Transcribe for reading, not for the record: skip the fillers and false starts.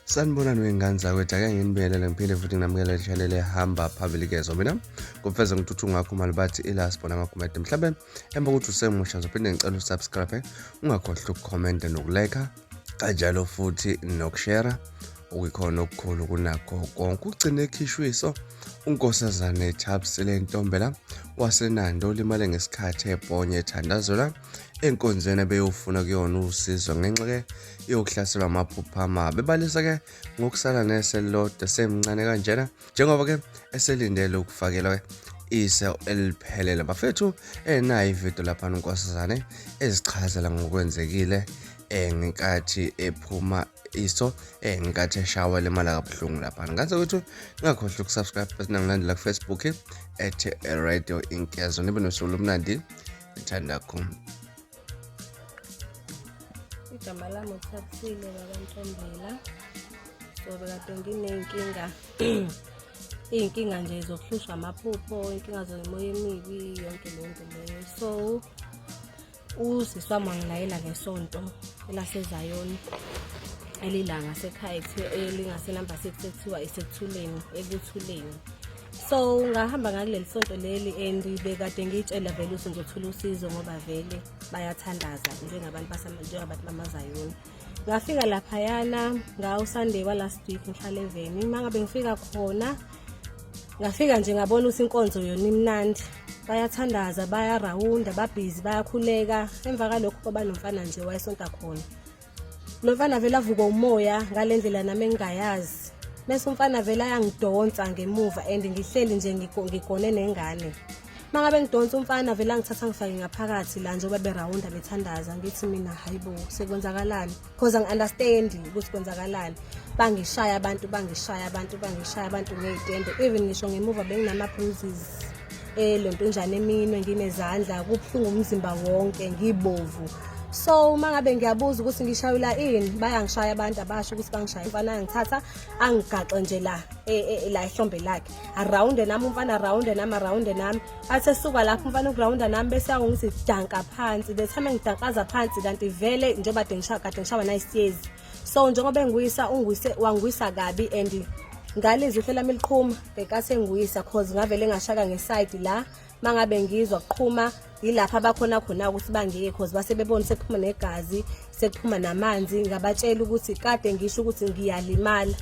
Sanibonani wey'ngane zakwethu, ake nginibingelele ngiphinde futhi nginamukele channel ehamba phambili kezwa mina ngumfeza ngithuthu ngakho mali bathi ila sibona amagumede. Mhlawumbe emva kokuthi usemusha ngizophinde ngicela usubscribe, ungakhohlwa ukukhomenta nokulike kanjalo futhi nokushera okuyikhona okukhulu kunakho konke. Ugcine ekhishwe iso uNkosazane Thabisile Ntombela waseNanda olimale ngesikhathi ebhonye ethandazela enkonzweni ebeyofuna kuyona usizo ngenxa-ke yokuhlaselwa amaphupho amabi. Ebalisa-ke ngokusala nese elilodwa esemncane kanjena njengoba-ke eselindele ukufakelwa iso eliphelele. Bafethu, enayo ividiyo laphana uNkosazane ezichazela ngokwenzekile ngenkathi ephuma iso, ngenkathi eshawa limala kabuhlungu laphana. Ngathi ukuthi ungakhohlwa ukusubscribe bese nangilandela ku-Facebook at Radio Inkezo. Nibe nosuku olumnandi, ngithanda kakhulu. Igama lami uThabisile bakaNtombela. So bekade nginey'nkinga, iy'nkinga nje zokuhlushwa amaphupho, iy'nkinga zemimoya emibi, yonke leyo nto leyo. So usisi wami wangilayela ngesonto elaseZayoni elila ngasekhaya elingasenumber 6 ekuthiwa isekuthuleni, ekuthuleni. So ngahamba ngakuleli sonto leli and bekade ngiyitshela vele ukuthi ngizothola usizo ngoba vele bayathandaza njengabantu njengabantu bamaZayoni. Ngafika laphayana ngawo Sunday wa last week ngihlala eveni. Uma ngabe ngifika khona ngafika nje ngabona ukuthi inkonzo yona imnandi, bayathandaza, bayarawunda, babhizi, bayakhuleka. Emva kalokho kwaba nomfana nje wayesonta khona. Lo mfana vele avuka umoya ngale ndlela nami engingayazi, bese umfana vele ayangidonsa ngemuva and ngihleli nje ngigone nengane. Uma ngabe ngidonsa umfana vele angithatha ngifake ngaphakathi la njengoba berawunda bethandaza. Ngithi mina hayibo, sekwenzakalani? Cause angi-understandi ukuthi kwenzakalani. Bangishaya abantu, bangishaya abantu, bangishaya abantu ngey'tende. Even ngisho ngemuva benginama-bruises elontonjana eminwe, nginezandla kubuhlungu umzimba wonke, ngibovu. So uma ngabe ngiyabuza ukuthi ngishayela ini, bayangishaya abantu, abasho ukuthi bangishaya. Umfana angithatha angigaxe nje la la ehlombe lakhe, arawunde nami umfana, arawunde nami, arawunde nami. Athi esuka lapho umfana ukurawunda nami bese yangithi danka phansi. The time engidankaza phansi kanti vele njengoba kade ngishawa, kade ngishawa nayisiyezi. So njengoba engwisa ungwise wangwisa kabi and ngalizwa ihlo lami liqhuma ngenkathi engwisa, cause ngavele ngashaka ngeside la. Mangabe ngizwa kuqhuma yilapha abakhona khona ukuthi bangiyeke, cause base bebona sekuphuma negazi, sekuphuma namanzi. Ngabatshela ukuthi kade ngisho ukuthi ngiyalimala.